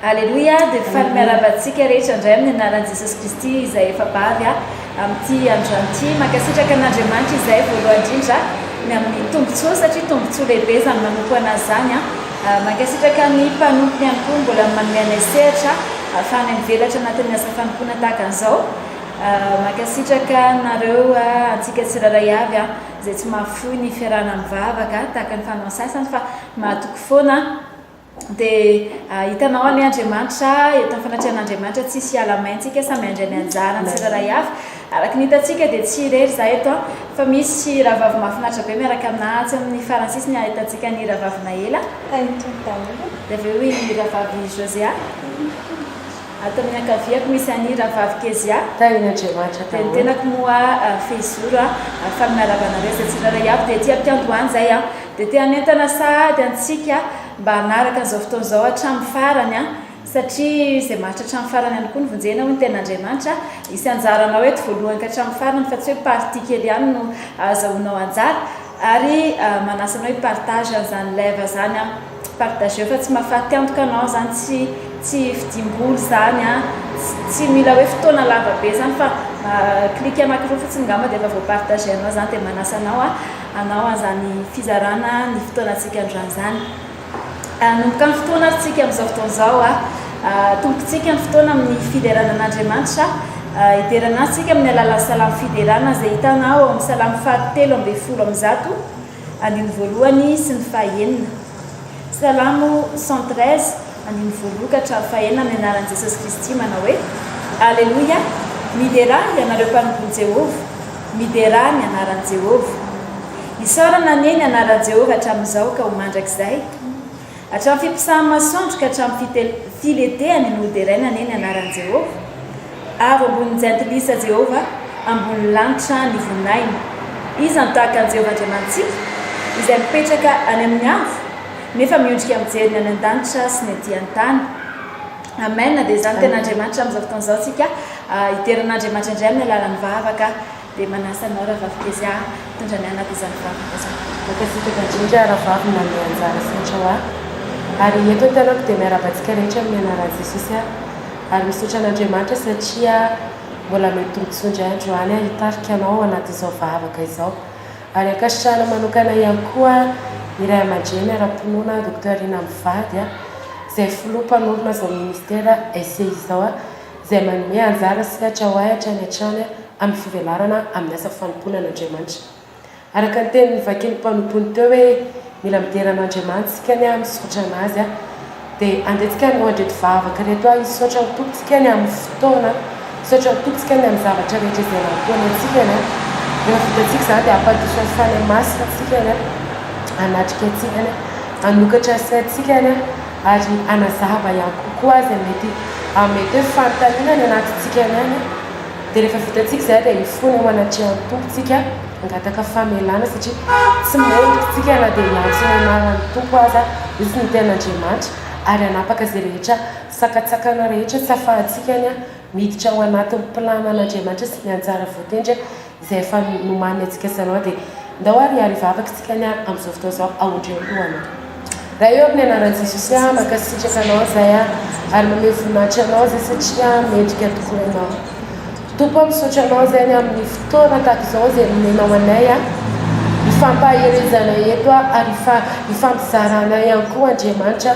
Aleloia dia faly miarahaba antsika rehetra indray amin'ny anaran'i Jesosy Kristy izay efa bavy amin'ity androany ity. Mankasitraka an'Andriamanitra izahay voalohany indrindra ny amin'ny tombontsoa satria tombontsoa lehibe izany manompo an'Azy izany. Mankasitraka ny mpanompony ihany koa mbola manome anay sehatra ahafahanay mivelatra anatin'ny asa fanompoana tahaka an'izao. Mankasitraka anareo antsika tsirairay avy izay tsy mahafoy ny fiarahana mivavaka tahaka ny fanao sasany fa mahatoky foana. Dia hitanao anie Andriamanitra, eto amin'ny fanatrehan'Andriamanitra tsisy hiala maina tsika, samy handray ny anjarany tsirairay avy. Araka ny hitantsika dia tsy irery izaho eto an, fa misy rahavavy mahafinaritra be miaraka aminà atsy amin'ny farany sisiny ahitantsika ny rahavavy Naela. Tahin'ny daholo. Dia avy eo i rahavavy Josea. Ato amin'ny ankaviako misy an'i rahavavy Kezia. Tahin'Andriamanitra Dia ny daholo. tenako moa fehizoro an, faly miarahaba anareo izay tsirairay avy. Dia aty am-piandohana izay an, dia te hanentana sahady antsika mba hanaraka an'izao fotoana izao hatramin'ny farany an, satria izay maharitra hatramin'ny farany ihany koa no vonjena hoy ny tenin'Andriamanitra. Hisy anjaranao eto voalohany ka hatramin'ny farany fa tsy hoe partie kely ihany no ahazahoanao anjara. Ary manasa anao hi-partage an'izany live izany an. Partageo fa tsy mahafaty antoka anao izany, tsy tsy vidiam-bola izany an, tsy mila hoe fotoana lava be izany fa clic anankiroa fotsiny angamba dia efa voa-partager anao izany dia manasa anao aho hanao an'izany fizarana ny fotoanantsika androany izany. Hanomboka ny fotoana ary tsika amin'izao fotoana izao. Atombokintsika ny fotoana amin'ny fiderana an'Andriamanitra. Hiderana Azy tsika amin'ny alalan'ny salamo fiderana izay hitanao ao amin'ny salamo faha-113, andininy voalohany sy ny fahaenina. Salamo 113, andininy voalohany ka hatramin'ny fahaenina amin'ny anaran'i Jesosy Kristy manao hoe, Aleloia! Miderà, ianareo mpanompon'i Jehovah, miderà ny anaran'i Jehovah. Isaorana anie ny anaran'i Jehovah hatramin'izao ka ho mandrakizay. Hatramin'ny fiposahan'ny masoandro ka hatramin'ny filetehany no hoderaina anie ny anaran'i Jehovah. Avo ambonin'ny jentilisa Jehovah, ambonin'ny lanitra ny voninahiny. Iza no tahaka an'i Jehovah Andriamanitsika, izay mipetraka any amin'ny avo, nefa miondrika mijery ny any an-danitra sy ny etỳ an-tany? Amen. Dia izany tena Andriamanitra amin'izao fotoana izao isika hidera an'Andriamanitra indray amin'ny alalan'ny vavaka. Dia manasa anao Rahavavy Kezia hitondra ny anaty izany vavaka izany. Mankasitraka indrindra Rahavavy nanome anjara saotra ho ahy. Ary eto ny tenako dia miarahaba antsika rehetra amin'ny anaran'i Jesosy aho. Ary misaotra an'Andriamanitra satria mbola mety tombontsoa indray androany aho hitarika anao ao anatin'izao vavaka izao. Ary ankasitrahana manokana ihany koa ny ray aman-dreny ara-pinoana Docteur Rina mivady izay filoha mpanorina izao ministera SCI izao. izay manome anjara sehatra ho ahy hatrany hatrany amin'ny fivelarana amin'ny asa fanompoana an'Andriamanitra. Araka ny teny novakin'ny mpanompony teo hoe mila midera an'Andriamanitra isika ny amin'ny misaotra an'Azy dia andeha tsika hanao an'ireto vavaka ireto aho hisaotra ny Tompo tsika ny amin'ny fotoana, hisaotra ny Tompo tsika ny amin'ny zavatra rehetra izay nataony antsika ny rehefa vitantsika izany dia hampandroso ny Fanahy Masina antsika ny hanatrika antsika ny hanokatra ny saintsika ny ary hanazava ihany koa koa izay mety mety hoe fanontaniana any anatintsika any any dia rehefa vitantsika izay dia hifona eo anatrehan'ny Tompo tsika hangataka famelana satria tsy mendrika tsika na dia hiantso ny anaran'ny Tompo aza izy ny tenin'Andriamanitra ary hanapaka izay rehetra sakantsakana rehetra tsy afahantsika any miditra ao anatin'ny plan an'Andriamanitra sy ny anjara voatendry Izay efa nomaniny antsika sy anao dia ndao ary hiarivavaka isika ny amin'izao fotoana izao aondreo ny lohanao. Ray ô amin'ny anaran'i Jesosy aho mankasitraka anao izay aho ary mamehy voninahitra anao izay satria mendrika tokoa ianao. Tompo ô misaotra anao izay ny amin'ny fotoana tahaka izao izay nomenao anay aho hifampaherezanay eto aho ary hifampizaranay ihany koa Andriamanitra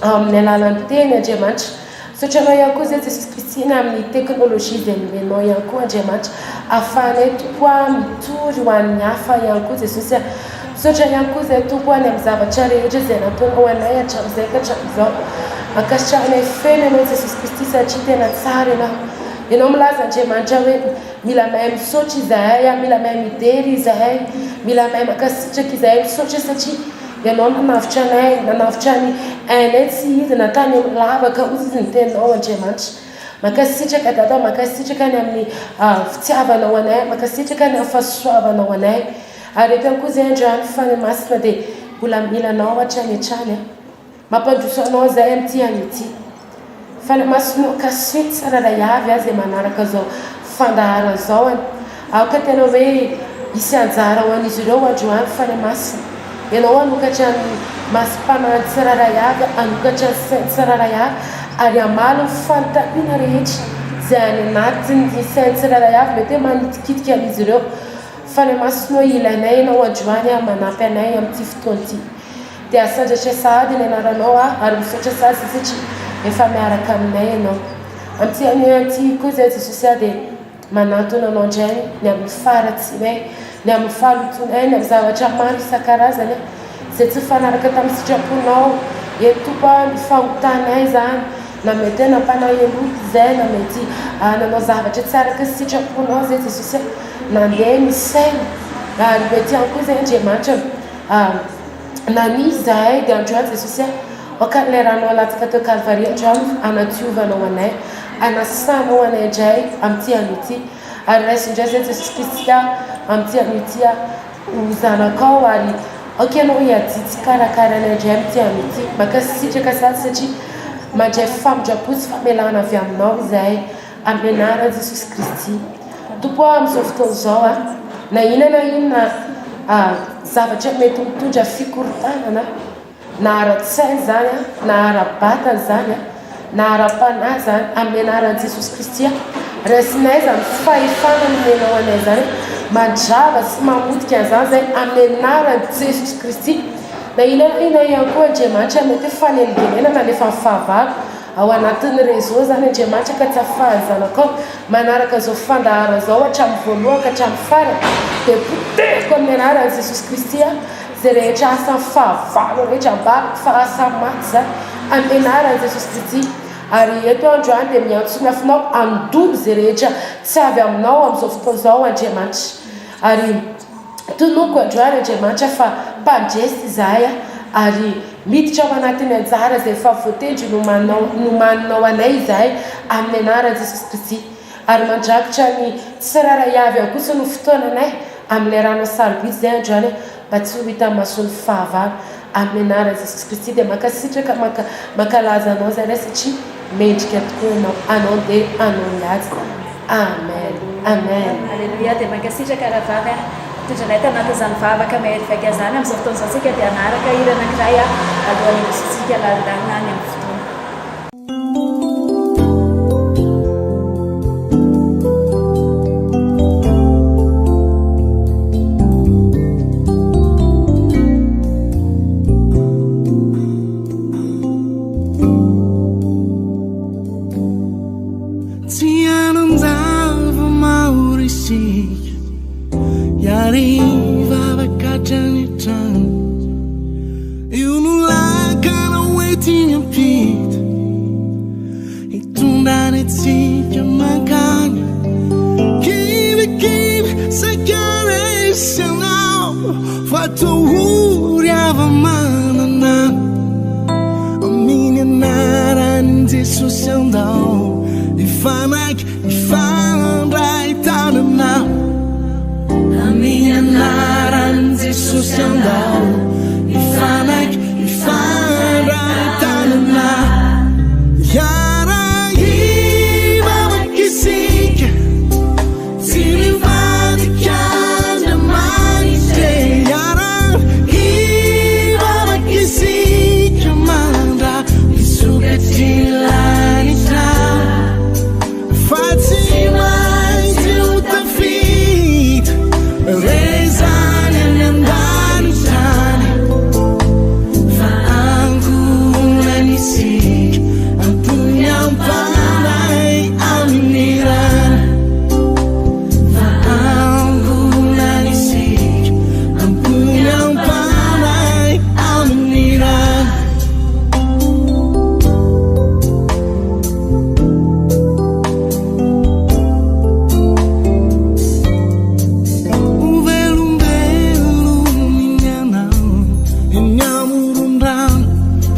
amin'ny alalan'ny teny Andriamanitra. Misaotra Anao ihany koa izay Jesosy Kristy ny amin'ny teknolojia izay nomenao ihany koa Andriamanitra ahafahanay Tompo a mitory ho an'ny hafa ihany koa Jesosy a. Misaotra ihany koa izay Tompo a ny amin'ny zavatra rehetra izay nataonao anay hatramin'izay ka hatramin'izao. Ankasitrahanay feno Ianao Jesosy Kristy satria tena tsara Ianao. Ianao milaza Andriamanitra hoe mila mahay misaotra izahay a, mila mahay midera izahay, mila mahay mankasitraka izahay, misaotra satria Ianao nanavotra anay, nanavotra ny ainay tsy hidina tany amin'ny lavaka, hoy izy ny teninao Andriamanitra. Mankasitraka Dada, mankasitraka ny amin'ny fitiavanao anay, mankasitraka ny amin'ny fahasoavanao anay. Ary eto ihany koa izay androany Fanahy Masina dia mbola mila anao hatrany hatrany. Mampandroso anao izay amin'ity anio ity. Fanahy Masina kasiho tsirairay avy aho izay manaraka izao fandaharana izao an. Aoka tena hoe hisy anjara ho an'izy ireo androany Fanahy Masina. Ianao hanokatra ny. masom-panahy tsirairay avy, hanokatra ny sainy tsirairay avy ary hamaly ny fanontaniana rehetra izay any anatin'ny sainy tsirairay avy mety hoe manitikitika an'izy ireo. Fanahy Masina ô, ilainay Ianao androany manampy anay amin'ity fotoana ity. Dia asandratra sahady ny anaranao aho ary misaotra sahady izay satria efa miaraka aminay Ianao. Amin'ity anio ity koa izay Jesosy aho dia manantona Anao indray ny amin'ny faharatsianay, ny amin'ny fahalotoanay, ny amin'ny zavatra maro isan-karazany izay tsy nifanaraka tamin'ny sitraponao. Eny Tompo a, ny fahotanay izany, na mety hoe nampanahelo olona izay, na mety nanao zavatra tsy araka ny sitraponao izay Jesosy a, nandeha ny saina, ary mety ihany koa izay Andriamanitra Nania izahay dia androany Jesosy a, aoka ilay ranao latsaka teo Kalvary androany hanadiovanao anay, hanasanao anay indray amin'ity anio ity. Ary raiso indray izay Jesosy Kristy a, amin'ity anio ity a, ho zanakao ary aoka ianao hiadidy sy hikarakara anay indray amin'ity anio ity. Mankasitraka sady satria mandray famindram-po sy famelana avy aminao izahay. Amin'ny anaran'i Jesosy Kristy. Tompo ô, amin'izao fotoana izao a, na inona na inona zavatra mety mitondra fikorontanana, na ara-tsaina izany a, na ara-batana izany a, na ara-panahy izany, amin'ny anaran'i Jesosy Kristy a, raisinay izany fahefana nomenao anay izany, mandrava sy mamotika an'izany izay amin'ny anaran'i Jesosy Kristy. Na inona na inona ihany koa Andriamanitra mety hoe fanelingelenana alefan'ny fahavalo, Ao anatin'ny réseau zany Andriamanitra ka tsy afahan'ny zanakao manaraka izao fandaharana izao hatramin'ny voalohany ka hatramin'ny farany dia potehiko amin'ny anaran'i Jesosy Kristy aho izay rehetra asan'ny fahavalo rehetra ambarako fa asa maty izany amin'ny anaran'i Jesosy Kristy ary eto aho androany dia miantso ny afonao handoro izay rehetra tsy avy aminao amin'izao fotoana izao Andriamanitra ary Tononiko androany Andriamanitra fa mpandresy izahay ary miditra ao anatin'ny anjara izay efa voatendry nomanao nomaninao anay izahay amin'ny anaran'i Jesosy Kristy ary mandrakitra ny tsirairay avy ihany kosa no fotoananay amin'ilay rano sarobidy izay androany mba tsy ho hita mason'ny fahavalo amin'ny anaran'i Jesosy Kristy dia mankasitraka manka mankalaza anao izahay Ray satria mendrika tokoa ianao anao dia anao ny haja Amen Amen. Aleloia dia mankasitraka rahavavy a! Nitondra anay tanatin'izany vavaka mahery vaika izany, amin'izao fotoana izao tsika dia hanaraka hira anankiray a alohan'ny hirosoantsika lalindalina any amin'ny fotoana. Tsy hanan-java-mahory isika Hiary hivavaka hatrany hatrany Io no lakana hoentiny ampita Hitondrany antsika mankany Kivikivy saika resy anao Fa tohory hava-manana Amin'ny anaran'i Jesosy andao Hifanaiky hifandray tanana Amin'ny anaran'i Jesosy andao Hifanaiky hifandray tanana Hiara-hivavaka isika Tsy mivadika Andriamanitra e Hiara-hivavaka isika mandra-pisokatry ny lanitra Fa tsy maintsy ho tafita re izany any an-danitra any Fa ankohonana isika Ampony am-panahy amin'ny rany Fa ankohonana isika Ampony am-panahy amin'ny rany Ho velombelominy ianao Eny amoron-drano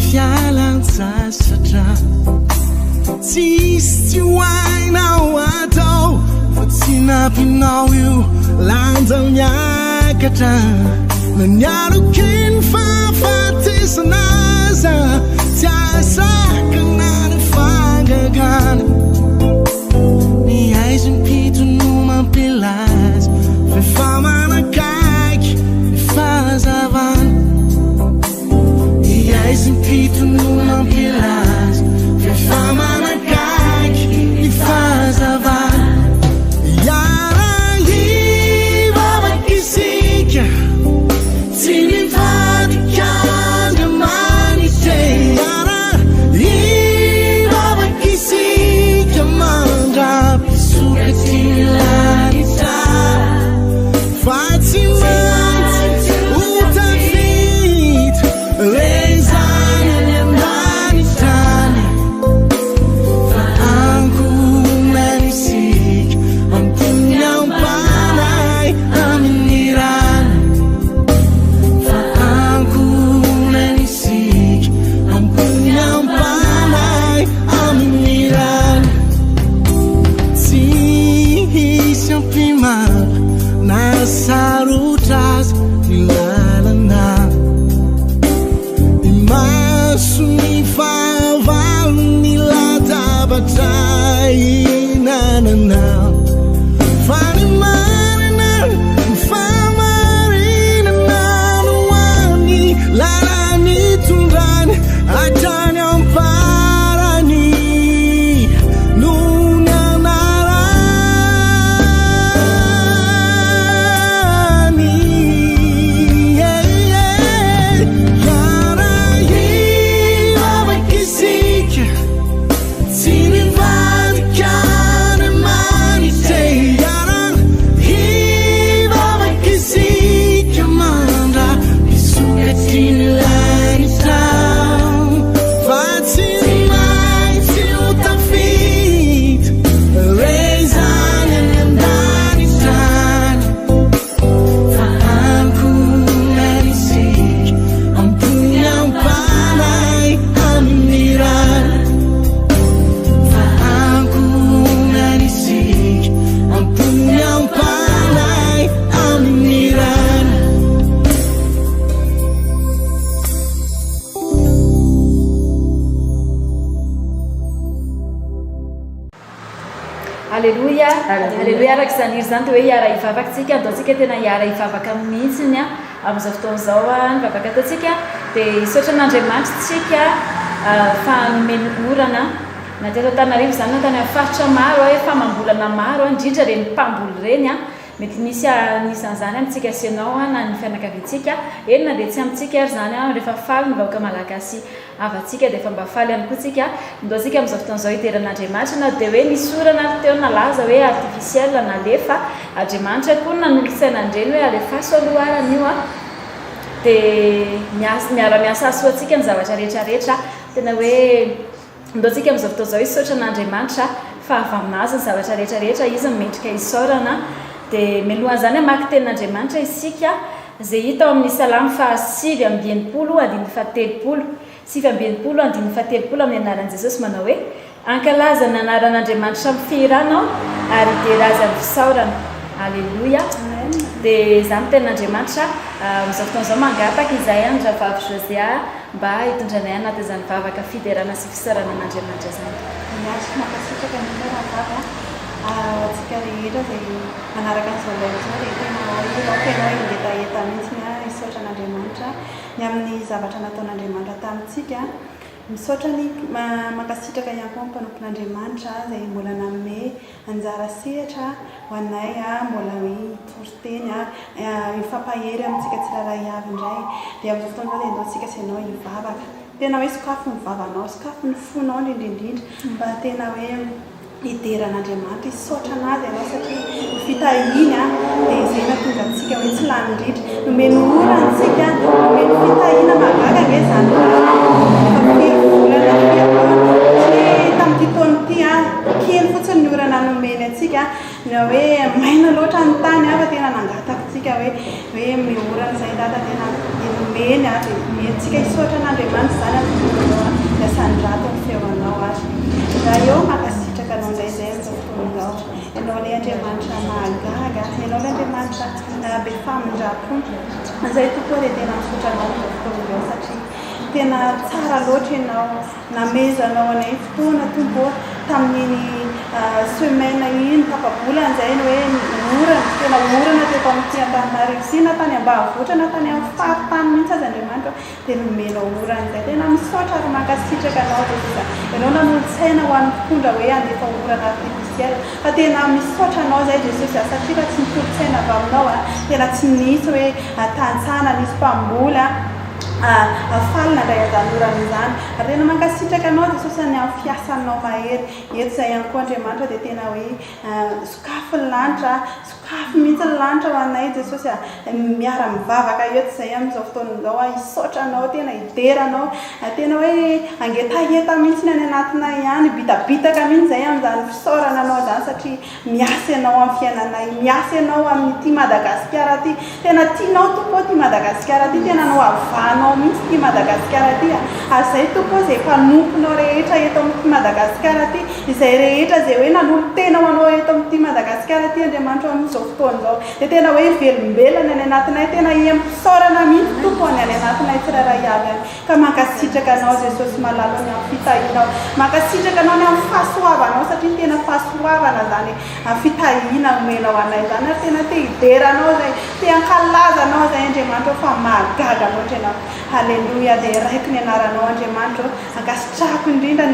fialan-tsasatra Tsisy tsy ho hainao atao Fa tsy nampianao io lanja miakatra Na nialoky ny fahafatesana aza Tsy ahasakana ny fahagagana Ny haizim-pito no mampilaza F'efa manakaiky ny fahazavana. Aleloia, aleloia, araka izany hira izany dia hoe hiara hivavaka tsika, andao tsika tena hiara hivavaka mihitsiny amin'izao fotoana izao, ny vavaka ataontsika dia hisaotra an'Andriamanitra tsika fa nomeny orana na teto Antananarivo izany na tany amin'ny faritra maro, efa amam-bolana maro, indrindra ireny mpamboly ireny, mety misy anisan'izany amintsika sy ianao na ny fianakaviantsika, eny na dia tsy amintsika ary izany, rehefa faly ny vahoaka malagasy havantsika dia efa mba faly ihany koa tsika. Ndao tsika amin'izao fotoana izao hidera an'Andriamanitra na dia hoe nisy orana ary teo nalaza hoe artificiel nalefa, Andriamanitra koa no nanolo-tsaina an'ireny hoe alefaso aloha arany io an, dia miasa miara-miasa hahasoa antsika ny zavatra rehetra rehetra, tena hoe ndao tsika amin'izao fotoana izao hisaotra an'Andriamanitra fa avy aminazy ny zavatra rehetra rehetra, Izy no mendrika hisaorana, dia mialohan'izany hamaky tenin'Andriamanitra isika. Izay hita ao amin'ny Salamo faha 69 andininy faha 30. 69 andininy faha 30 amin'ny anaran'i Jesosy manao hoe, Hankalaza ny anaran'Andriamanitra amin'ny fihirana aho ary hidera Azy amin'ny fisaorana. Aleloia. Dia izany tenin'Andriamanitra. Amin'izao fotoana izao mangataka izahay an Rahavavy Josea mba hitondranay anatin'izany vavaka fiderana sy fisaorana an'Andriamanitra izany. Miatrika mankasitraka indrindra Rahavavy a. Ho antsika rehetra izay manaraka an'izao live izao dia tena hoe aoka ianao hangetaheta mihitsy hisaotra an'Andriamanitra ny amin'ny zavatra nataon'Andriamanitra tamintsika. Misaotra ny mankasitraka ihany koa ny mpanompon'Andriamanitra izay mbola nanome anjara sehatra ho anay mbola hoe hitory teny, hifampahery amintsika tsirairay avy indray. Dia amin'izao fotoana izao dia ndao tsika sy ianao hivavaka. Tena hoe sokafy ny vavanao, sokafy ny fonao indrindra indrindra mba tena hoe hidera an'Andriamanitra, hisaotra an'Azy ianao satria ny fitahiany dia izay nahatonga antsika hoe tsy lany ritra. Nomeny ora antsika, nomeny fitahiana mahagaga ange izany ora izany. Efa firy volana, firy taona, satria tamin'ity taona ity kely fotsiny ny orana nomeny antsika, na hoe maina loatra ny tany fa tena nangataka isika hoe hoe omeo orana izay Dada, tena nomeny dia omentsika hisaotra an'Andriamanitra izany amin'izao fotoana izao dia asandrato ny feonao ary. Raha eo mankasitraka anao indray izay amin'izao fotoana izao. Ianao ilay Andriamanitra mahagaga, Ianao ilay Andriamanitra be famindram-po. Izay tokoa dia tena misaotra anao amin'izao fotoana izao satria tena tsara loatra Ianao. Namehezanao anay fotoana Tompo ô, tamin'iny semaine iny, tapa-bolana izay ny hoe orana, tena orana teto amin'ity Antananarivo ity na tany ambanivohitra na tany amin'ny faritany mihitsy aza Andriamanitra ô. Dia nomenao orana izay. Tena misaotra ary mankasitraka anao Jesosy a. Ianao nanolo-tsaina ho an'ny mpitondra hoe handefa orana artificiel. Fa tena misaotra anao izay Jesosy a, satria raha tsy ny tolo-tsaina avy aminao a, tena tsy nisy hoe tantsaha na nisy mpamboly a, faly nandray an'izany orana izany. Ary tena mankasitraka anao Jesosy a, ny amin'ny fiasanao mahery. Eto izay ihany koa Andriamanitra dia tena hoe sokafy ny lanitra a. Sokafy mihitsy ny lanitra ho anay Jesosy a! Miara mivavaka eto izay amin'izao fotoana izao a, hisaotra anao tena hidera anao, tena hoe hangetaheta mihitsy ny any anatinay any, hibitabitaka mihitsy izay amin'izany fisaorana anao izany satria miasa ianao amin'ny fiainanay, miasa ianao amin'ity Madagasikara ity, tena tianao Tompo ô ity Madagasikara ity, tena nohavahanao mihitsy ity Madagasikara ity a, ary izay Tompo ô izay mpanomponao rehetra eto amin'ity Madagasikara ity, Izay rehetra izay hoe nanolo-tena ho anao eto amin'ity Madagasikara ity Andriamanitra o amin'izao fotoana izao dia tena hoe velombelona ny any anatinay, tena hiem-pisaorana mihitsy Tompo o ny any anatinay tsirairay avy any ka mankasitraka anao Jesosy malala o ny amin'ny fitahianao, mankasitraka anao ny amin'ny fahasoavanao satria tena fahasoavana izany fitahiana omenao anay izany ary tena te hidera anao izay, te hankalaza anao izay Andriamanitra o fa mahagaga loatra ianao. Haleloia, deraiko ny anaranao Andriamanitra o, ankasitrahako indrindra ny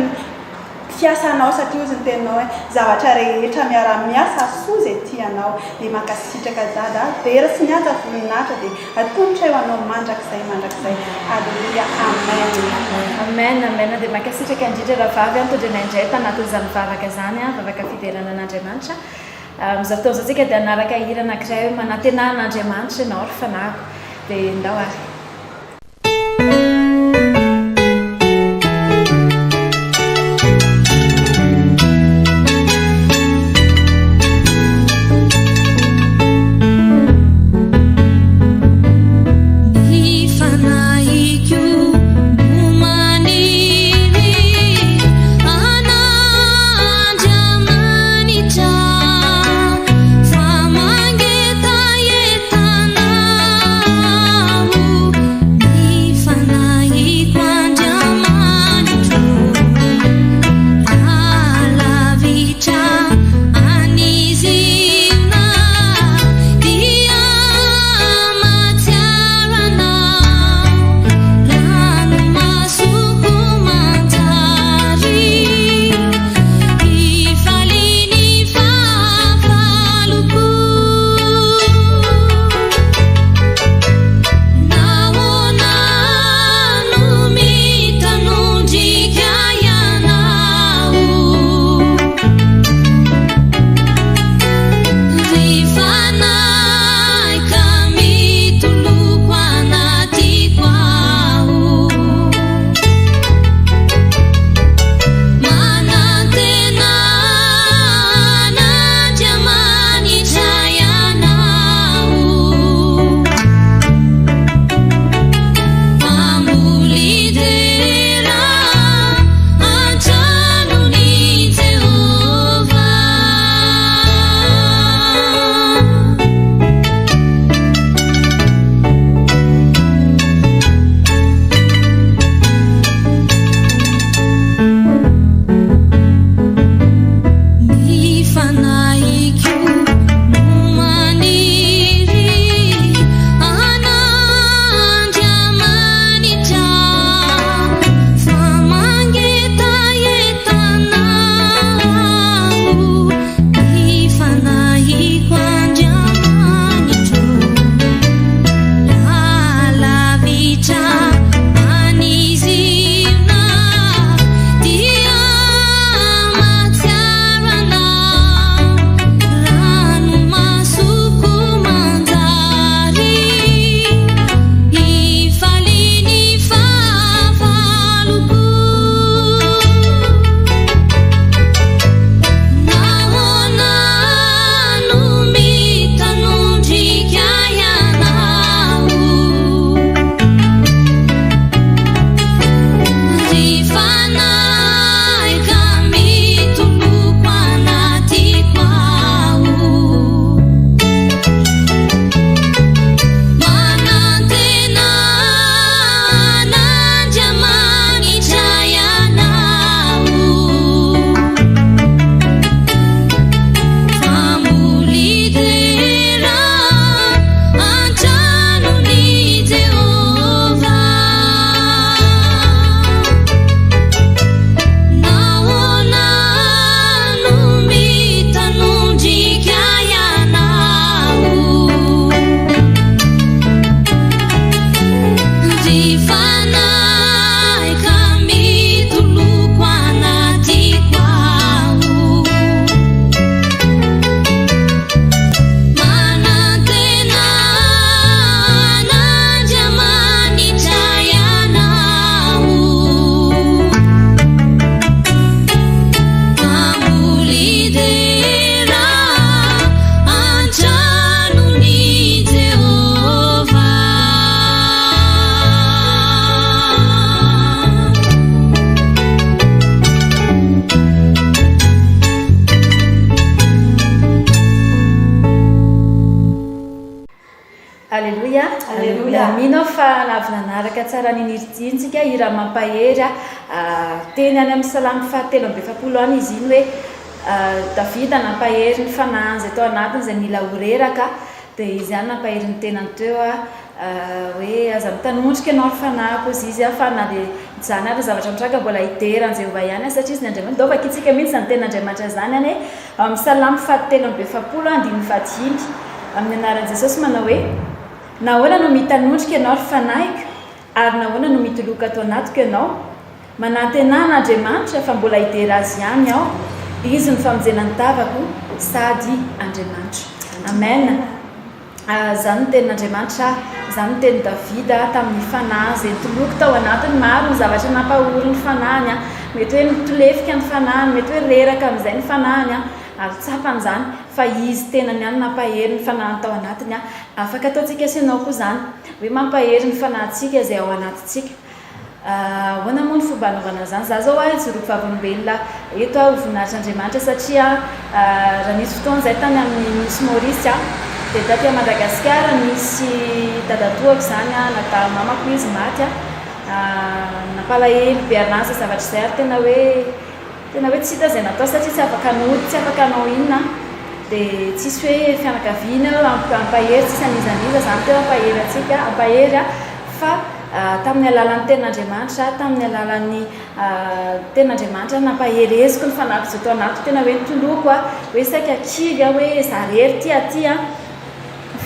fiasanao satria hozy ny teninao hoe zavatra rehetra miara miasa soa izay tianao dia mankasitraka dada dera sy mihaja voninahitra dia atolotray ho anao mandrakizay mandrakizay aleloia amen. Amen amen dia mankasitraka indrindra rahavavy an tondranay indray tanatin'izany vavaka izany an vavaka fiderana an'Andriamanitra amin'izao fotoana izao tsika dia hanaraka hira anankiray hoe manantena an'Andriamanitra ianao ry fanahiko dia ndao ary. Ny fanahiko no maniry an'Andriamanitra fa mangetaheta anao. Mino aho fa avy nanaraka tsara an'iny hira iny tsika, hira mampahery a. Teny any amin'ny salamo faha 43 any izy iny hoe Davida nampahery ny fanahiny izay tao anatiny izay nila ho reraka dia izy ihany nampahery ny tenany teo hoe aza mitanondrika ianao ry fanahiko hozy izy fa na dia izany ary ny zavatra mitranga mbola hidera an'i Jehovah ihany aho satria izy ny Andriamanitra. Ndao vakintsika mihitsy izany tenin'Andriamanitra izany any ao amin'ny salamo faha 43 andininy fahadimy amin'ny anaran'i Jesosy manao hoe Nahoana no mitanondrika ianao ry fanahiko ary nahoana no mitoloka ato anatiko ianao? Manantenà an'Andriamanitra fa mbola hidera Azy ihany aho, Izy no famonjena ny tavako sady Andriamanitro. Amen. Izany no tenin'Andriamanitra, izany no tenin'i Davida tamin'ny fanahy izay nitoloko tao anatiny. Maro ny zavatra nampahory ny fanahiny, mety hoe nitolefika ny fanahiny, mety hoe reraka amin'izay ny fanahiny, ary tsapany izany fa izy tenany ihany nampahery ny fanahiny tao anatiny. Afaka ataontsika sy ianao koa izany, hoe mampahery ny fanahintsika izay ao anatintsika. Ahoana moa ny fomba hanaovana an'izany? Izaho izao hijoroako vavolombelona eto aho ho voninahitr'Andriamanitra satria raha nisy fotoana izahay tany amin'ny Nosy Maurice dia taty Madagasikara nisy dadatoako izany nadaha mamako izy maty nampalahelo be an'ahy izay zavatra izay ary tena hoe Tena hoe tsy hita izay natao satria tsy afaka nody, tsy afaka hanao inona dia tsisy hoe fianakaviana eo hampahery, tsisy an'iza n'iza izany teo hampahery antsika, hampahery aho fa tamin'ny alalan'ny tenin'Andriamanitra, tamin'ny alalan'ny tenin'Andriamanitra nampahereziko ny fanahiko izay tao anatiko, tena hoe nitoloko aho, hoe saika kivy aho hoe za rery ity aty an.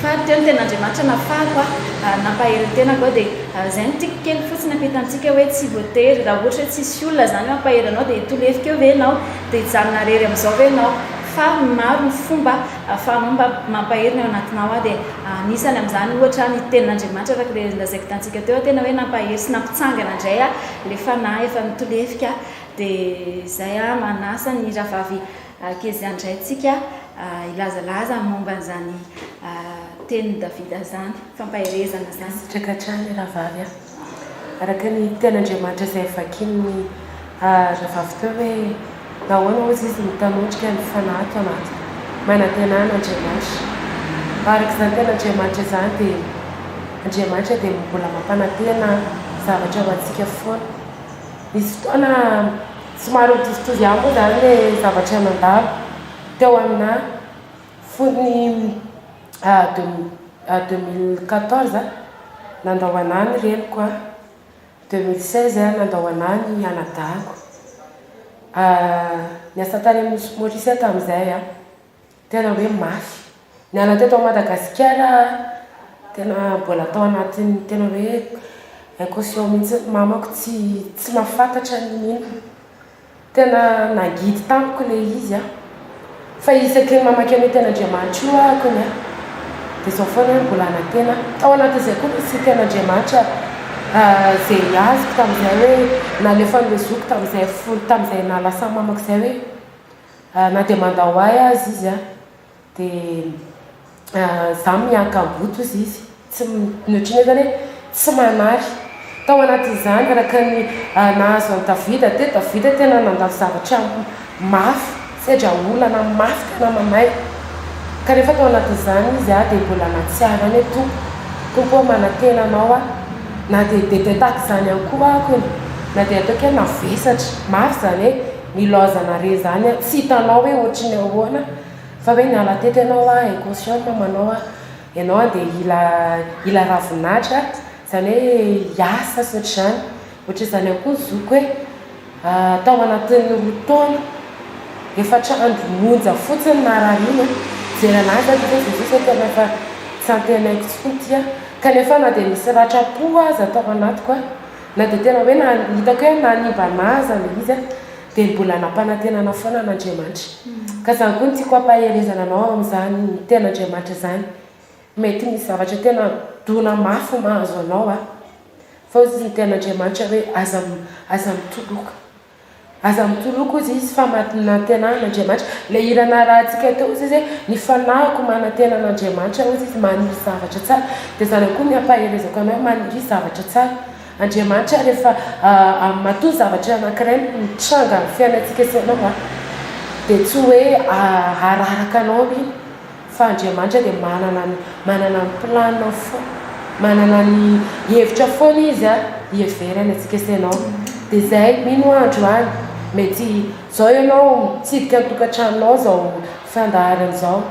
Faly teo ny tenin'Andriamanitra nafahako aho nampahery ny tenako aho dia izay no tiako kely fotsiny hampita amintsika hoe tsy voatery raha ohatra hoe tsisy olona izany hoe hampahery anao dia hitolefika eo ve ianao dia hijanona rery amin'izao ve ianao fa maro ny fomba ahafahanao mba mampahery ny ao anatinao aho dia anisany amin'izany ohatra ny tenin'Andriamanitra araka ilay nolazaiko tamintsika teo tena hoe nampahery sy nampitsangana indray aho ilay fanahy efa nitolefika dia izay aho manasa ny rahavavy Ankizy handray antsika hilazalaza momba an'izany tenin'i Davida izany, fampaherezana izany. Sitraka hatrany rahavavy a. Araka ny tenin'Andriamanitra izay vakian'ny rahavavy teo hoe nahoana hozy izy mitanondrika ny fanahy ato anaty manantena an'Andriamanitra. Araka izany tenin'Andriamanitra izany dia Andriamanitra dia mbola mampanantena zavatra ho antsika foana. Nisy fotoana somary mitovitovy ihany moa izany ilay zavatra nandalo teo aminà fony 2014 nandao anà ny reniko an, 2016 nandao anà ny anadahiko. Niasa tany amin'ny Nosy Maurice aho tamin'izay an. Tena hoe mafy. Niala teto Madagasikara aho, tena mbola tao anatin'ny tena hoe inconscient mihitsy ny mamako tsy tsy mahafantatra n'inon'inona. Tena nangidy tamiko ilay izy an. Fa isaky ny mamaky an'io tenin'Andriamanitra io aho kony an, dia izao foana hoe mbola hanantena aho. Tao anatin'izay koa nisy tenin'Andriamanitra izay azoko tamin'izay hoe nalefan'ilay zoky tamin'izay fony tamin'izay nahalasa ny mamako izay hoe Na dia mandao ahy aza izy an, dia za miankam-boto hozy izy, tsy ny ohatran'ny hoe zany hoe tsy manary. Tao anatin'izany araka ny nahazo an'i Davida teo, Davida tena nandalo zavatra mafy, sedra olana mafy tena mamay. Kanefa tao anatin'izany izy dia mbola nahatsiaro ihany hoe Tompo, Tompo ô manantena anao aho. Na dia dia tahaka izany ihany koa aho kony, na dia ataoko hoe navesatra, mafy izany hoe Nilaozana re zany an, tsy hitanao hoe ohatry ny ahoana fa hoe niala teto ianao an, inconscient ny mamanao an, ianao an dia hila hila ravinahitra izany hoe hiasa sy ohatr'izany, ohatr'izany ihany koa ny zokiko hoe tao anatin'ny roa taona, efatra andro monja fotsiny narary iny an, nijery an'azy aho dia hoe Jesosy ô tena efa tsy antenaiko intsony ity an, kanefa na dia nisy ratram-po aza tao anatiko an, Na dia tena hoe hitako hoe nanimba anah aza ilay izy dia mbola nampanantenana foana an'Andriamanitra. Ka izany koa no tiako hampaherezana anao amin'izany tenin'Andriamanitra izany. Mety misy zavatra tena dona mafy mahazo anao an, fa hoy izy ny tenin'Andriamanitra hoe aza aza mitoloka. Aza mitoloko hozy izy fa manantena an'Andriamanitra. Ilay hira narahantsika teo hozy izy hoe ny fanahiko manantena an'Andriamanitra hozy izy maniry zavatra tsara. Dia izany koa ny ampaherezako anao hoe maniria zavatra tsara. Andriamanitra rehefa matoa zavatra anankiray mitranga amin'ny fiainantsika sy ianao an, dia tsy hoe hararaka anao iny. Fa Andriamanitra dia manana ny manana ny planina foana. Manana ny hevitra foana Izy hiheverany antsika sy ianao. Dia izay, mino aho androany, mety izao ianao mitsidika ny tokantranonao izao fandaharana izao,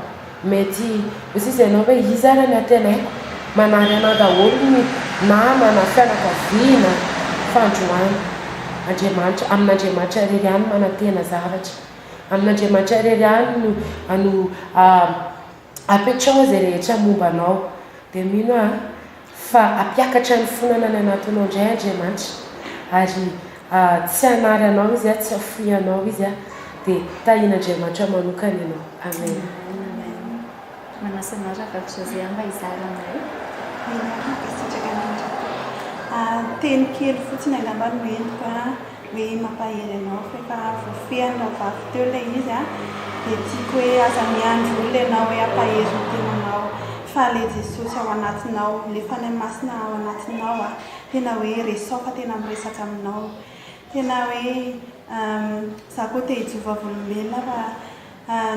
mety hoy sisa ianao hoe iza ary ny antenaiko? Manary anah daholo ny namana, fianakaviana, fa androany Andriamanitra, amin'Andriamanitra irery ihany manantena zavatra. Amin'Andriamanitra irery ihany no no apetraho izay rehetra momba anao. Dia mino aho fa hampiakatra ny fonana any anatinao indray Andriamanitra ary tsy hanary anao Izy, tsy hafoy anao Izy, dia tahian'Andriamanitra manokana ianao. Amen. Amen. Manasa anao Rahavavy José mba hizara aminay. Eny ary, mankasitraka indrindra. Teny kely fotsiny angamba no entiko hoe mampahery anao fa efa voafehin'ny rahavavy teo ilay izy an, dia tiako hoe aza miandry olona ianao hoe hampahery ny tenanao fa ilay Jesosy ao anatinao, ilay Fanahy Masina ao anatinao an, tena hoe resaho fa tena miresaka aminao, tena hoe za koa te hijoro vavolombelona fa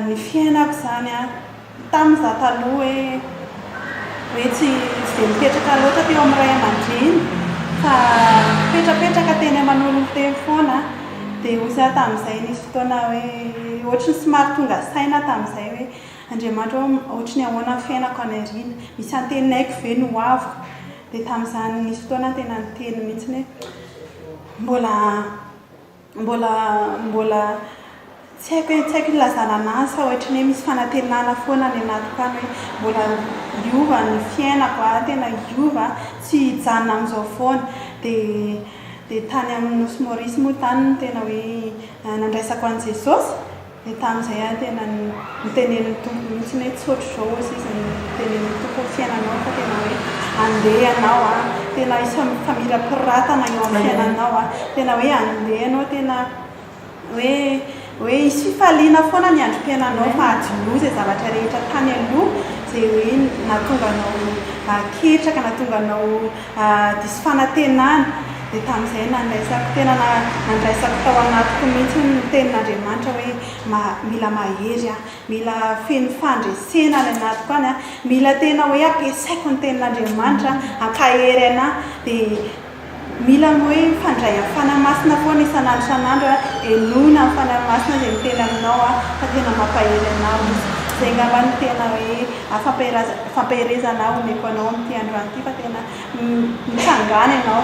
Ny fiainako izany an, tamin'ny za taloha hoe hoe tsy tsy dia nipetraka loatra teo amin'ny ray aman-dreny fa nipetrapetraka teny aman'olona teny foana dia hoy za tamin'izay nisy fotoana hoe ohatry ny somary tonga saina tamin'izay hoe Andriamanitra ô ohatry ny ahoana ny fiainako any aoriana, misy antenaiko ve ny ho aviko? Dia tamin'izany nisy fotoana aho tena niteny mihitsy hoe mbola Mbola mbola tsy haiko hoe tsy haiko ilazana anazy fa ohatry ny hoe misy fanantenana foana any anatiko any hoe mbola hiova ny fiainako a, tena hiova, tsy hijanona amin'izao foana. Dia dia tany amin'ny Nosy Maurice moa tany no tena hoe nandraisako an'i Jesosy. Dia tamin'izay aho tena notenenin'ny Tompo mihitsy hoe tsy ohatr'izao hozy izy notenenin'ny Tompo ny fiainanao fa tena hoe andeha ianao an, tena hisy famirapiratana eo amin'ny fiainanao an, tena hoe andeha ianao tena hoe hoe hisy fifaliana foana ny androm-piainanao fa adinoy izay zavatra rehetra tany aloha izay hoe nahatonga anao ketraka, nahatonga anao diso fanantenana. Dia tamin'izay nandraisako, tena nandraisako tao anatiko mihitsy ny tenin'Andriamanitra hoe mila mahery aho, mila feno fandresena any anatiko any aho, mila tena hoe ampiasaiko ny tenin'Andriamanitra hankahery an'ahy. Dia mila hoe mifandray amin'ny Fanahy Masina foana isan'andro isan'andro, henoina ny Fanahy Masina izay miteny aminao fa tena mampahery anao Izy. Izay angamba no tena hoe fampaherezana omeko anao amin'ity androany ity fa tena Mitsangàna ianao,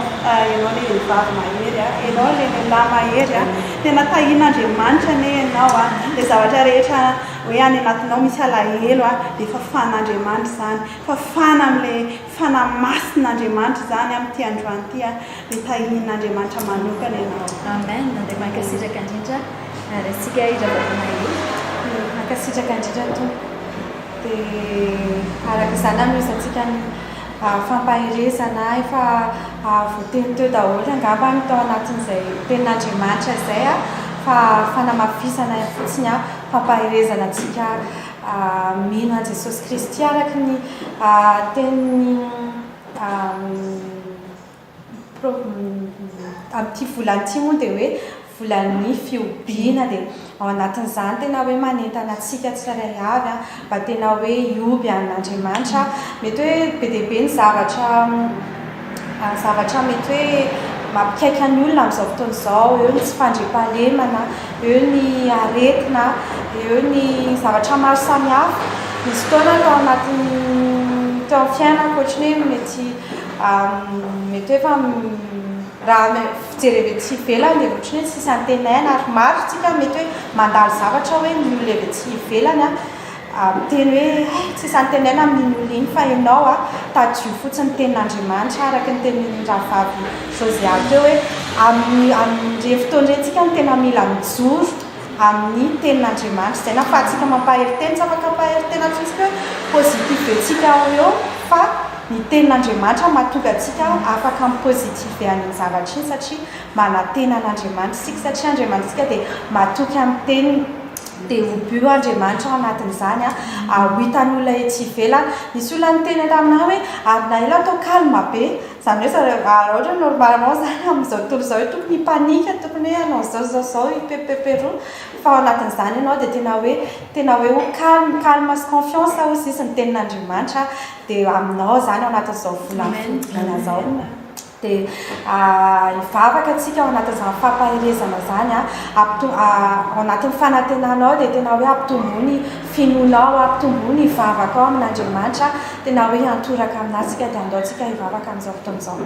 ianao ilay vehivavy mahery a, ianao ilay lehilahy mahery a, tena tahian'Andriamanitra anie ianao a, ilay zavatra rehetra hoe any anatinao misy alahelo a, dia fafan'Andriamanitra izany, fafana amin'ilay Fanahy Masin'Andriamanitra izany amin'ity androany ity a, dia tahian'Andriamanitra manokana ianao. Amen, dia mankasitraka indrindra ary antsika hiravaka mahery. Mankasitraka indrindra Tompo. Dia araka izany hanomezantsika ny fampaherezana efa voateny teo daholo angamba ny tao anatin'izay tenin'Andriamanitra izay fa fanamafisana fotsiny fampaherezana antsika mino an'i Jesosy Kristy araka ny tenin'ny Amin'ity volana ity moa dia hoe volan'ny fihobiana dia ao anatin'izany tena hoe manentana antsika tsirairay avy mba tena hoe hihoby an'Andriamanitra. Mety hoe be dia be ny zavatra zavatra mety hoe mampikaika ny olona amin'izao fotoana izao, eo ny tsy fandriampahalemana, eo ny aretina, eo ny zavatra maro samihafa. Nisy fotoana tao anatin'ny teo amin'ny fiainako ohatran'ny hoe mety Mety hoe efa raha fijery avy ety ivelany dia ohatran'ny hoe tsisy antenaina ary maro isika mety hoe mandalo zavatra hoe ny olona avy ety ivelany miteny hoe hay tsisy antenaina amin'iny olona iny fa ianao tadidio fotsiny ny tenin'Andriamanitra araka ny tenin'ny rahavavy Josea teo hoe amin'ny amin'ireny fotoana ireny isika no tena mila mijoro amin'ny tenin'Andriamanitra izay na afahantsika mampahery tena tsy afaka hampahery tena intsony isika hoe positive tsika ao eo fa ny tenin'Andriamanitra mahatonga antsika afaka mi-positive an'iny zavatra iny satria manantena an'Andriamanitra isika satria Andriamanitsika dia matoky amin'ny teniny. Dia hobio Andriamanitra ao anatin'izany an, ho hitan'ny olona etsy ivelany. Nisy olona niteny taminà hoe ary na ela atao calme be, izany hoe zareo raha ohatra hoe normalement izany amin'izao tontolo izao hoe tokony hi-panique, tokony hoe hanao izao izao izao, hipepeperoa, fa ao anatin'izany ianao dia tena hoe tena hoe ho calme, calme sy confiance hozy izy ny tenin'Andriamanitra dia aminao izany ao anatin'izao volan'ny fihobiana izao. Dia hivavaka tsika ao anatin'izany fampaherezana izany, ao anatin'ny fanantenanao dia tena hoe ampitomboy ny finoanao, ampitomboy ny vavakao amin'Andriamanitra, tena hoe hiantoraka aminazy tsika dia andao tsika hivavaka amin'izao fotoana izao.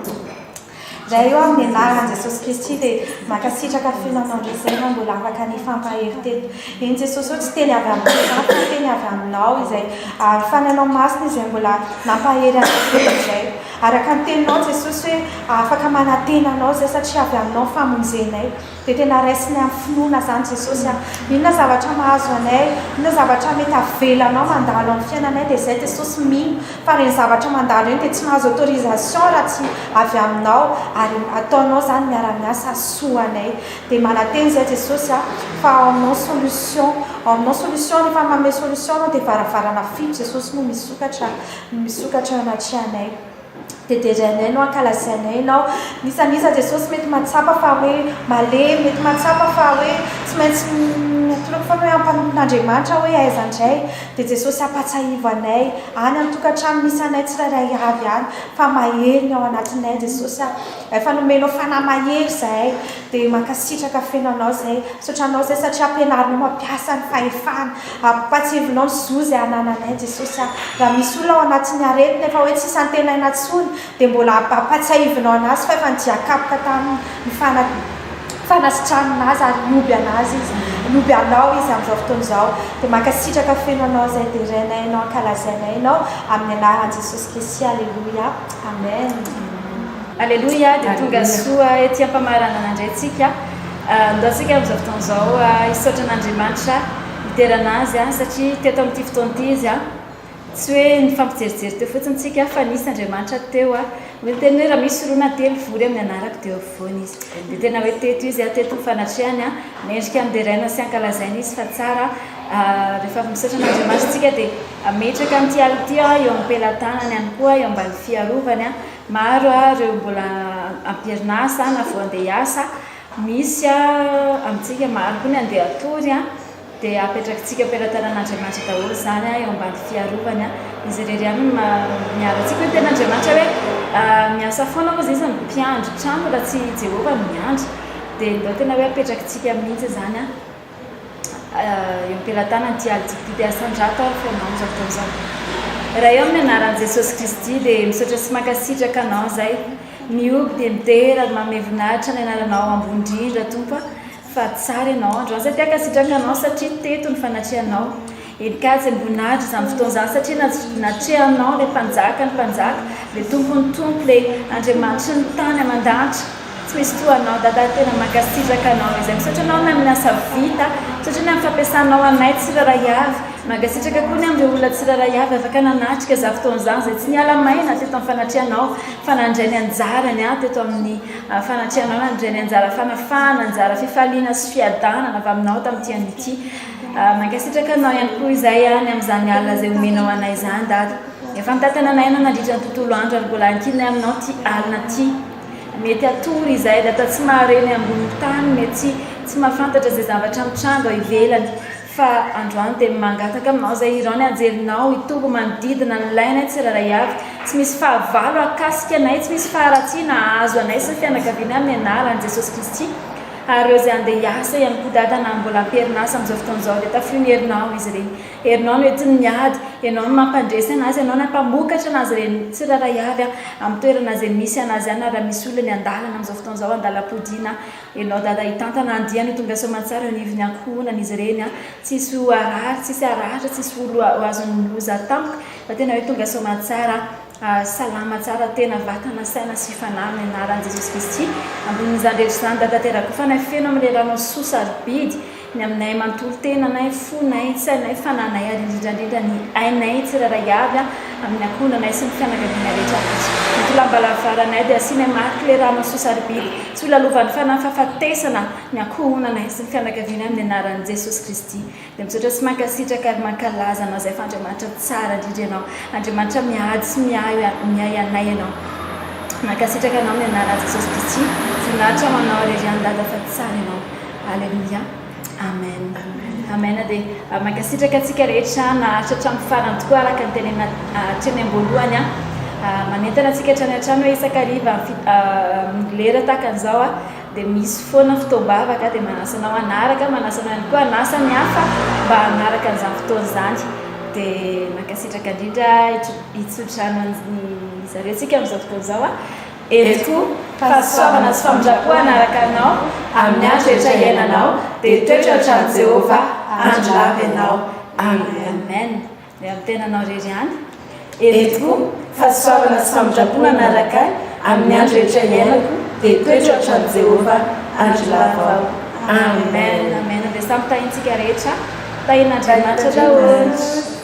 Ray ô, amin'ny anaran'i Jesosy Kristy dia mankasitraka feno Anao indray izay raha mbola afaka nifampahery teto. Eny Jesosy ô, tsy teny avy aminay izany fa teny avy Aminao izay ary Fanahinao Masina izay mbola nampahery anay teto indray. Araka ny teninao Jesosy hoe afaka manantena anao izay satria avy aminao ny famonjenay. Dia tena raisinay amin'ny finoana izany Jesosy a. Inona zavatra mahazo anay, inona zavatra mety avelanao mandalo amin'ny fiainanay dia izay Jesosy mino fa ireny zavatra mandalo ireny dia tsy mahazo autorisation raha tsy avy aminao ary ataonao izany miara-miasa hahasoa anay. Dia manantena izay Jesosy a fa ao aminao solution, ao aminao solution rehefa manome solution anao dia varavarana fito Jesosy no misokatra. Misokatra eo anatrehanay. Dia derainay no ankalazainay Ianao. N'iza n'iza Jesosy mety mahatsapa fa hoe malemy, mety mahatsapa fa hoe tsy maintsy atoloko foana hoe ampanompon'Andriamanitra hoe aiza indray. Dia Jesosy ampahatsiahivo anay any amin'ny tokantrano misy anay tsirairay avy any fa mahery ny ao anatinay Jesosy a. Efa nomenao fanahy mahery izahay. Dia mankasitraka feno Anao izahay. Misaotra Anao izahay satria ampianarinao mampiasa ny fahefana. Ampatsiahivinao ny zo izay anananay Jesosy a! Raha misy olona ao anatin'ny aretina efa hoe tsisy antenaina intsony dia mbola ampatsiahivinao anazy fa efa nidian-kapoka tamin'ny fanasitranana azy ary nihoby anazy izy, nihoby anao izy amin'izao fotoana izao. Dia mankasitraka feno anao izay derainay Ianao, ankalazainay Ianao amin'ny anaran'i Jesosy Kristy. Aleloia. Amen. Aleloia, dia tonga soa ety am-pamaranana indray tsika. Andao tsika amin'izao fotoana izao hisaotra an'Andriamanitra, hidera an'Azy satria teto amin'ity fotoana ity Izy. Tsy hoe nifampijerijery teo fotsiny tsika fa nisy Andriamanitra teo. Hoy ny teniny hoe raha misy roa na telo vory amin'ny anarako dia eo afovoany Izy. Dia tena hoe teto Izy, teto ny fanatrehany. Mendrika ny deraina sy ankalazaina Izy fa tsara. Rehefa avy misaotra an'Andriamanitra tsika dia ametraka an'ity alina ity eo am-pelatanany ihany koa, eo ambany fiarovany. Maro ireo mbola am-perinasa na vao handeha hiasa. Misy amintsika maro koa ny handeha hatory dia apetrakitsika am-pelatanan'Andriamanitra daholo izany eo ambany fiarovany. Izy irery ihany no miaro antsika. Hoy ny tenin'Andriamanitra hoe miasa foana hozy izy ny mpiandry trano raha tsy i Jehovah no miandry. Dia ndao tena hoe apetrakitsika mihitsy izany eo am-pelatanany ity alintsika ity. Dia asandrato ary feonao amin'izao fotoana izao. Ray ô, amin'ny anaran'i Jesosy Kristy dia misaotra sy mankasitraka Anao izay. Mihoby dia midera ary manome voninahitra ny anaranao ambony indrindra Tompo a, fa tsara ianao androany izay te hankasitraka anao satria teto ny fanatrehanao. Eny ka tsy voninahitra izany fotoana izany satria natrehanao ilay mpanjaka ny mpanjaka, ilay tompon'ny tompo, ilay Andriamanitry ny tany aman-danitra. Tsy misy toa anao Dada tena mankasitraka anao izay. Misaotra anao ny amin'ny asa vita, misaotra ny amin'ny fampiasanao anay tsirairay avy. Mankasitraka koa ny amin'ireo olona tsirairay avy afaka nanatrika izany fotoana izany izay tsy niala maina teto amin'ny fanatrehanao fa nandray ny anjarany teto amin'ny fanatrehanao, nandray ny anjara fanafahana, anjara fifaliana sy fiadanana avy aminao tamin'ity anio ity. Mankasitraka anao ihany koa izay ny amin'izany alina izay omenao anay izany Dada. Efa nitantana anay ianao nandritra ny tontolo andro ary mbola ankininay aminao ity alina ity. Mety hatory izahay Dada tsy mahare ny ambonin'ny tany, mety tsy mahafantatra izay zavatra mitranga ao ivelany. Fa androany dia mangataka aminao izay irao ny anjelinao hitoby manodidina ny lainay tsirairay avy. Tsy misy fahavalo hahakasika anay, tsy misy faharatsiana hahazo anay sy ny fianakavianay amin'ny anaran'i Jesosy Kristy. Ary ireo izay handeha hiasa ihany koa Dada na mbola am-perinasa amin'izao fotoana izao dia tafio ny herinao izy ireny. Herinao no entiny miady, Ianao no mampandresy anazy, Ianao no hampamokatra anazy ireny tsirairay avy amin'ny toerana izay misy anazy any na raha misy olona ny an-dalana amin'izao fotoana izao, an-dalam-podiana. Ianao Dada hitantana andiany ho tonga soamantsara eo anivon'ny ankohonana izy ireny an! Tsy hisy ho harary, tsy hisy haratra, tsy hisy olo ho azon'ny loza tampoka fa tena hoe tonga soamantsara, salama tsara tena, vatana, saina sy fanahy amin'ny anaran'i Jesosy Kristy. Ambonin'izany rehetra izany Dada terako fanahy feno amin'ilay ranao soa sarobidy. Ny aminay manontolo, tenanay, fonay, sainay, fananay ary indrindra indrindra ny ainay tsirairay avy amin'ny ankohonanay sy ny fianakaviana rehetra rehetra. Ny tolam-balavaranay dia asianay mariky ilay rà masoa sarobidy tsy ho lalovan'ny fanahy fahafatesana ny ankohonanay sy ny fianakavianay amin'ny anaran'i Jesosy Kristy. Dia misaotra sy mankasitraka ary mankalaza Anao izay fa Andriamanitra tsara indrindra Ianao. Andriamanitra miady sy miahy miahy anay Ianao. Mankasitraka Anao amin'ny anaran'i Jesosy Kristy. Voninahitra ho Anao irery ihany Dada fa tsara Ianao. Aleloia. Amen. Amen. Dia mankasitraka antsika rehetra naharitra hatramin'ny farany tokoa araka ny tenenina hatreny am-boalohany. Manentana antsika hatrany hatrany hoe isan-kariva amin'ny lera tahaka an'izao dia misy foana fotoam-bavaka dia manasa anao hanaraka, manasa anao ihany koa hanasa ny hafa mba hanaraka an'izany fotoana izany. Dia mankasitraka indrindra hitsodrano an'ny zareo tsika amin'izao fotoana izao. Entiko fahasoavana sy famindram-po hanaraka anao amin'ny andro rehetra iainanao, dia hitoetra ao an-tranon'i Jehovah andro lava ianao. Amen. Ny amin'ny tenanao irery ihany. Eny tokoa, fahasoavana sy famindram-po manaraka ahy amin'ny andro rehetra iainako, dia hitoetra ao an-tranon'i Jehovah andro lava aho. Amen. Amen. Dia samy tahintsika rehetra. Tahin'Andriamanitra daholo.